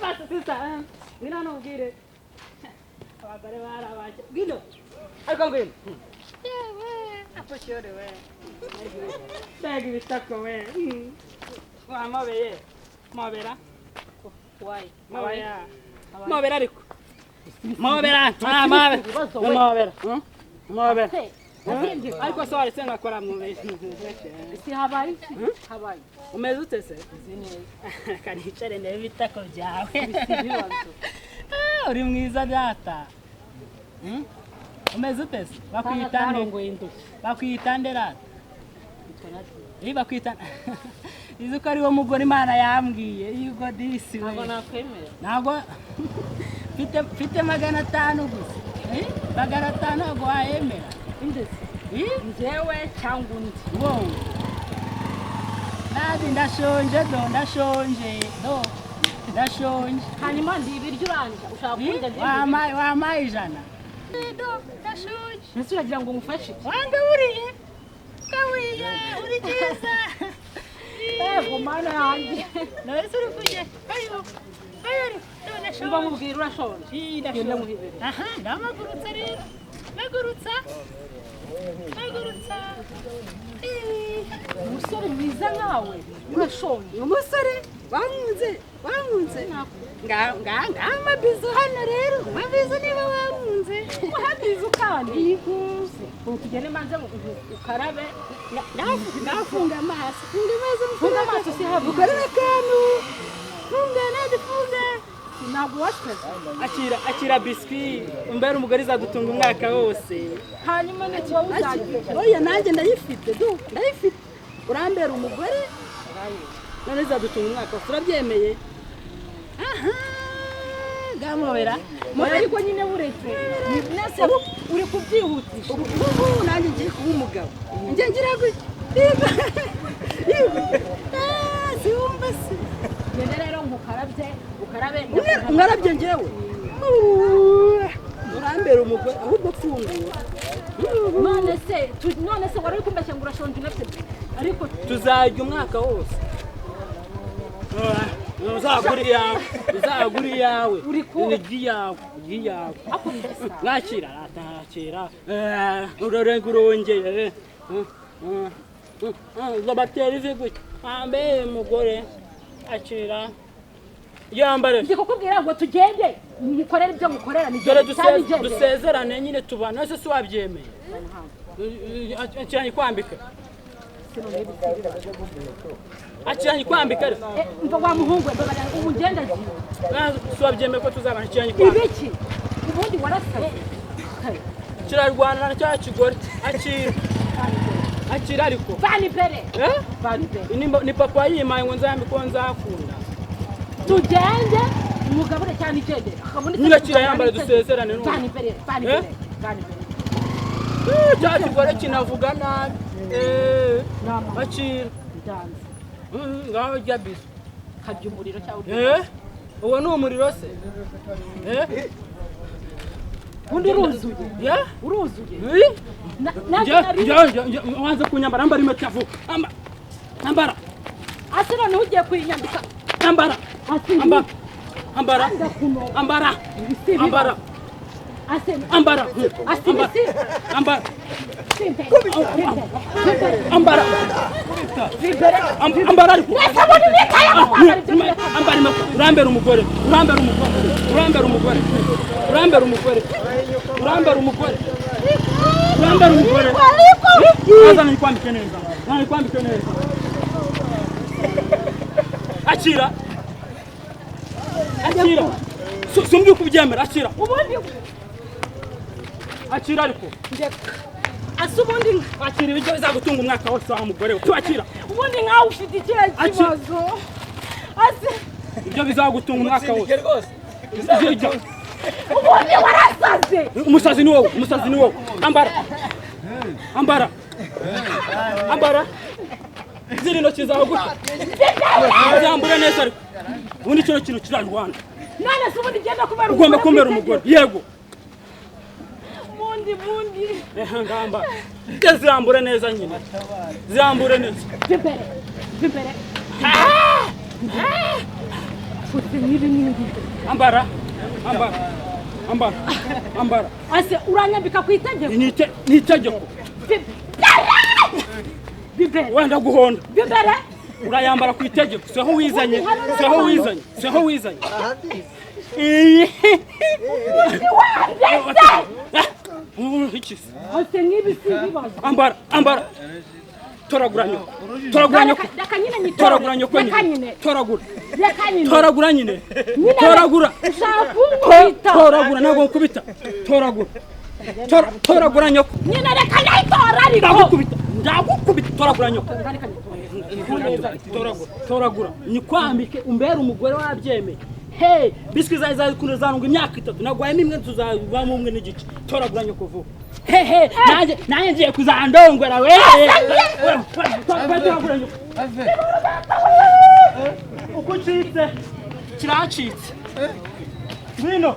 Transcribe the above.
Basi sister, ngwino hano ubwire abagore barabake, ngwino ariko ngwino. Yewe aposhyore we, mbega ibitako we, wamobeye mobera Wayi. Mobera mobera ariko mobera, ah mobera mobera mobera ariko se waretse ngakora mu Si habaye iki? Habaye. Umeze ute se? Meze neza. Kanicare ndebe ibitako byawe. Ibibazo. Ah, uri mwiza data. Umeze ute se? Bakwita nde? Karongoye indushyi. Bakwita nde rata? Yitwa Nadia. Iyo bakwita izi ko ari wo mugore Imana yambwiye yuko disi we. Ntabwo nakwemera. Ntabwo mfite 500 gusa. 500 ntabwo wayemera. Indezi. Njyewe cyangwa undi. Wowe. Nadi ndashonje do, ndashonje do, ndashonje. Hanyuma ndi ibiryo uranja ushaka kurya njye. Wampaye 100. Do, ndashonje. Mbese uragira ngo ngufashe iki? Wangaburiye. Ngaburiye, uri cyiza. Ego mana yanjye. None se uri kurya? Ayo. Ayo, do ndashonje. Umva mubwira urashonje. Ndashonje. Aha, ndamagurutsa rero. Magurutsa. Magurutsa. Umusore mwiza nkawe urashonje. Umusore wankunze, wankunze. Nga nga nga amabizu hano rero. Amabizu niba wankunze. Wahabizu kandi. Yego. Ubu tugende manze ukarabe. Ndafunga amaso. Funga amaso. Funga amaso si habi. Ukorera akantu. Funga nadi funga. Ntabwo washaze. Akira akira biswi. Umbere umugore izagutunga umwaka wose. Hanyuma ni wowe uzagira. Oya nanjye ndayifite du, ndayifite. Urambera umugore none izadutunga umwaka wose, urabyemeye? Aha, gamobera. Mora ariko nyine buretse. Nese uri kubyihutisha. Ubu nanjye ngiye kuba umugabo. Njye ngira gutya. Ah, siwumva se. Genda rero nkukarabye, ukarabe. Nkarabye njyewe. Urambera umugore ahubwo fungura. None se none se wari kumbeshya ngo urashonje unafite ariko tuzajya umwaka wose. Uzagura iyawe, uzagura iyawe. Uri iyawe, iyawe. Nakira, nakira. Urorenga urongeye. Zabatera ivi gutya. Ambe mugore akira. Yambare. Ndi kukubwira ngo tugende mukorere ibyo mukorera ni dore dusezerane nyine tubana ese si wabyemeye. Akira kwambika. Akira kwambika. Mva wa muhungu mbabarira umugenda agiye. Si wabyemeye ko tuzabana akira kwambika. Ibiki? Ubundi warasaze. Kirarwana na cya kigore. Akira. Akira ariko. Vani imbere. Vani imbere. Ni papa yimaye ngo nzambi ko nzakunda. Tugende umugabure cyane igende. Nyakira yambare dusezerane none. Vani imbere, vani imbere, vani imbere. Cya kigore kinavuga nabi. Akira. Ndanze. Ngaho rya bisu. Karya umuriro cyangwa Uwo ni umuriro se? Undi uruzuye. Uruzuye. Wanze kunyambara ambara impeta vuba. Ambara. Ase noneho ugiye kuyinyambika. Ambara. Ambara. Ambara. Ambara. Ambara. Ambara. Ambara. Ambara. Ambara. Ambara. Urambera umugore. Urambera umugore. Urambera umugore. Urambera umugore. Urambera umugore. Urambera umugore. Azana nikwambike neza. Azana nikwambike neza. Akira. Akira. Sumbye kubyemera akira. Ubundi akira ariko. Ase ubundi akira ibiryo bizagutunga umwaka wose wa mugore we. Akira. Ubundi nkawe ufite ikihe kibazo? Ase ibyo bizagutunga umwaka wose. Ubundi warasaze. Umusazi ni wowe, umusazi ni wowe. Ambara. Ambara. Ambara. Ziri intoki zawe gutya. Zambure neza ariko. Ubundi kino kintu kirarwana. None se ubundi genda kubera ugomba kumbera umugore. Yego. Ubundi Ubundi. Ehe, ngamba ke zirambure neza nyine, zirambure neza. Vimbere, vimbere. Futhi ngibi ngibi. Ambara, ambara, ambara, ambara. Ase uranyambika ku itegeko? Ni itegeko. Vimbere. Wenda guhonda. Vimbere. Urayambara ku itegeko. Seho wizanye, seho wizanye, seho wizanye. Iyi. Iki se? Ase ngibi si ibibazo. Ambara, ambara. Toragura nyoko, toragura nyoko. Reka nyine nyitore. Toragura nyoko. Reka nyine. Nyine. Toragura. Reka nyine. Toragura nyine. Nyine. Toragura. Ushaka kunkubita? Toragura, ntabwo nkubita. Toragura. Toragura nyoko. Nyine reka nyitora ariko. Ndagukubita, ndagukubita. Toragura nyoko. Toragura, toragura, nyikwambike umbere umugore wabyemeye. Hey, biswi zawe zazarungwa imyaka 3, nagwayemo imwe, tuzabamo umwe n'igice. Toragura nyoko vuba. He he, nanjye ngiye kuzandongora we. Toragura nyoko. Uko ucitse kiracitse. Ngwino.